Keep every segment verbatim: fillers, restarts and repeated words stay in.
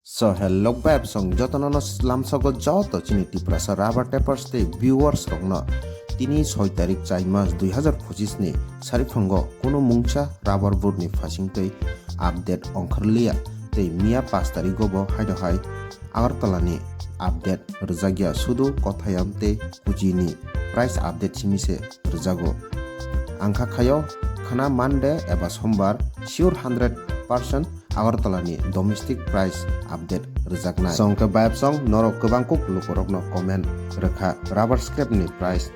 So hello guys, song jotono no lamsogo joto chini Tiprasa rubber tappers tei viewers rokno tini soi tarik chai mas dui hazar pochisni sariphango kuno mungsa rubber board ni phasing tei update ongkharliya tei miya pas tarigo bo haino hai Agartala ni update rwjakya, sudu Kothayam tei Kuchi ni price update simi se rwjago. Ang kha khayo khana Monday eba Sombar sure hundred percent Agartala ni domestic price update rwjaknai. Song khe bayap song norok kwbang kuk lukurokno comment rwkha rubber scrap ni price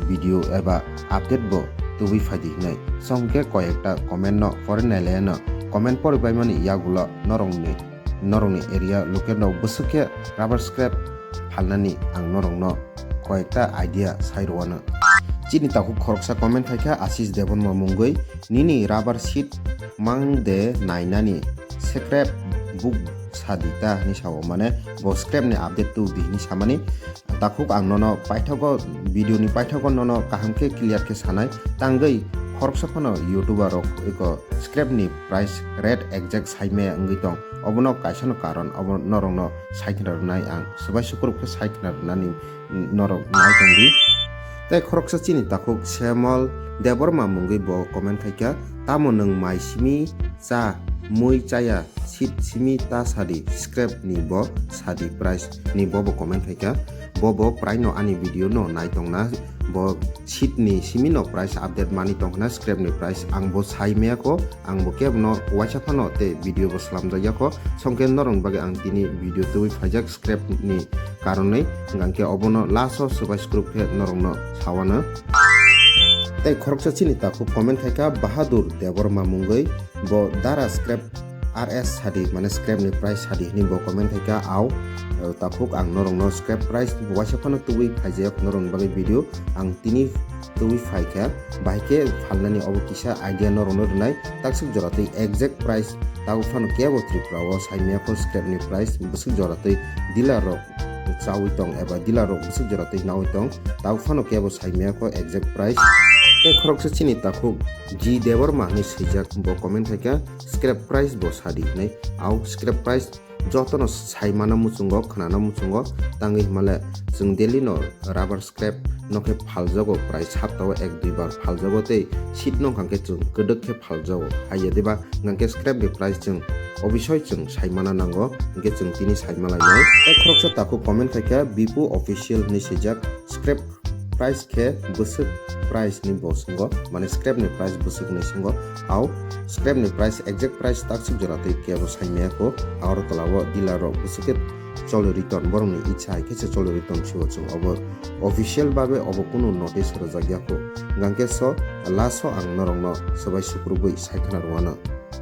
video eba update bo tubui phaidi hinai. Song khe koyekta comment no pore nailayano, comment pori paimani yagulo norokni norokni area local rok bwswk khe rubber scrap phalnani ang norokno koyekta idea sai rwano. Chini takhuk khoroksa comment khaikha Ashish Debbarma mungwi, "Nini rubber sheet mang de nainani scrap book sadi ta," hinwi sao, mane bo scrap ni update tu di hinwi samani. Takhuk ang nono paithago, video ni paithago nono kaham khe clear khe sanai, tangwi khoroksa phano YouTuber rok eko scrap ni price rate exact saimaya wngwi tong, obono kaisano karon, obo norokno saikna rwnai ang, swbai sukrub khe saikna rwnani norok nai tongdi. Tei khoroksa chini takhuk Semol Debbarma mungwi bo comment khaikha, "Tamo nwng mai simi cha, mui chaya, seat simi ta sadi, scrap ni bo sadi price," ni bo bo comment khaikha. Bo bo prai no ani video no nai tongna, bo seat ni simi no price update mani tongkhna, scrap ni price ang bo sai maya kho, ang bo kebo no waisa phano tei video bo slamjak ya kho. Songkhe norokni bagwi ang tini video tubui phaijak scrap ni karonwi, hwnkhe obono last o swbai sukrub khe norokno sawano. Tei khoroksa chini takhuk comment khaikha Bahadur Debbarma mungwi, bo dara scrap R S sadi, mane scrap ni price sadi hinwi bo comment khaikha. Au, takhuk ang norokno scrap price waisa phano tubui phaijak norokni bagwi video ang tini tubui phaikha, bahai khe phalnani obo kisa idea norokno rwnai, takswk jora twi exact price tabuk phano kebo Tripura o saimaya kho scrap ni price bwswk jora twi dealer rok chawi tong eba dealer rok bwswk jora twi nawi tong, tabuk phano kebo saimaya kho exact price. Tei khoroksa chini takhuk G Debbarma hinwi swijak, bo comment khaikha, "Scrap price bo sadi," hinwi. Au scrap price jotono saimano muchungo, khwnano muchungo, tangwi hwnmale chwng daily no rubber scrap no khe phaljago, prai saptao ek dui bar phaljago tei seat no hwnkhe chwng kwdwk khe phaljago. Hai ya diba? Hwnkhe scrap ni price chwng obisoi chwng saimana nango, hwnkhe chwng tini saimalainai. Tei khoroksa takhuk comment khaikha Bipu Official hinwi swijak, "Scrap price khe bwswk price ni bo swngo, mane scrap ni price bwswk hinwi swngo." Au scrap ni price, exact price takswk jora twi kebo saimaya kho, Agartala o dealer rok bwswk khe choli riton, borokni icha hai khe se choli riton sio chwng obo official babe obo kunu notice rwjak ya kho. Hwnkhe so last o ang norokno swbai sukrubwi sai khna rwano.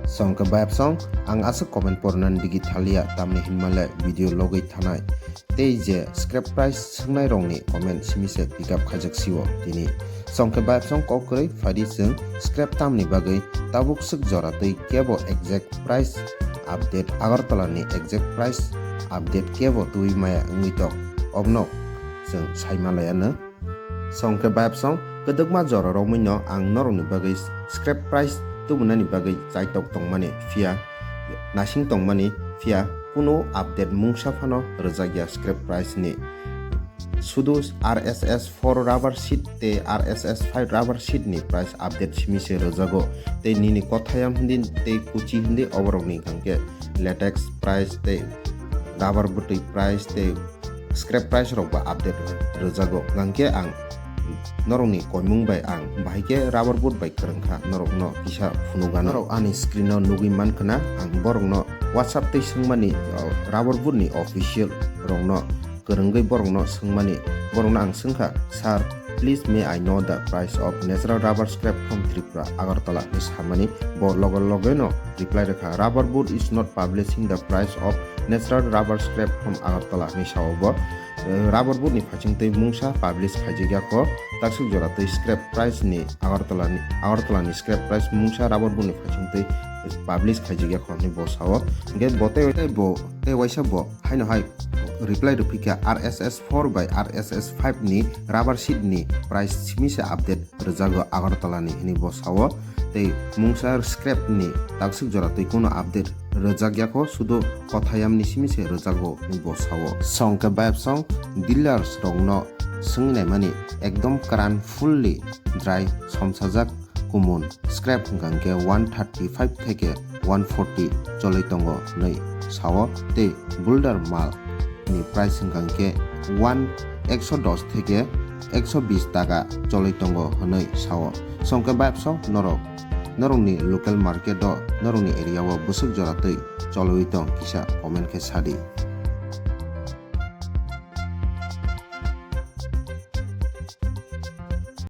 Song khe bayap song, ang aswk comment pornani digi thalia, tamni hinmale video logwi thanai. Tei je scrap price swngnai rokni comment simi se pick up khaijak sio tini. Song khe bayap song kok kwrwi phaidi chwng scrap tamni bagwi tabuk swk jora twi kebo exact price update, Agartala ni exact price update kebo twi maya wngwi tong, obno chwng sai malaya no. Song khe bayap song kwdwkma jora romwi no ang norokni bagwi scrap price tubunani bagwi chaitok tongmani, phiya nasing tongmani, phiya kunu update mungsa phano rwjak ya scrap price ni. Sudu R S S four rubber sheet tei R S S five rubber sheet ni price update simi se rwjago. Tei nini Kothayam hindi tei Kuchi hindi oborokni hwnkhe latex price tei rubber bwtwi price tei scrap price rok ba update rwjago. Hwnkhe ang norokni koimung bai ang bahai khe rubber board bai kwrwngkha, norokno kisa phunukgano. Norok ani screen o nugwi mankha na, ang borokno WhatsApp tei swngmani, o, rubber board ni official rokno kwrwngwi borokno swngmani, borokno ang swngkha, "Sir, please may I know the price of natural rubber scrap from Tripura, Agartala?" hinwi samani, bo loge logeno reply rwkha, "Rubber board is not publishing the price of natural rubber scrap from Agartala," hinwi sao bo. Eh, rubber board ni phasing twi mungsa publish khaijak ya kho, takswk jora twi scrap price ni Agartala ni, Agartala ni scrap price mungsa rubber board ni phasing twi publish khaijak ya kho hinwi bo sao. Hwnkhe bo tei, tei bo, tei waisa bo haino hai reply rwphi kha, "R S S four bai R S S five ni rubber sheet ni price simi se update rwjago Agartala ni," hinwi bo sao. tei mungsa scrap ni takswk jora twi kuno update rwjak yakho, sudo kothayam ni simi se rwjago hinwi bo sao. Songke bayapsong dealers rokno swngwi naimani ekdom kran fully dry somsajak kumun scrap hwnkha hwnkhe one thirty five theke one forty cholwi tongo hwnwi sao tei bulder mal ni price hwnkha hwnkhe one ekso dos theke ekso bis taka cholwi tongo hwnwi sao. Songke bayapsong norok norokni local market o norokni area o bwswk jora twi cholwi tong kisa comment khe sadi.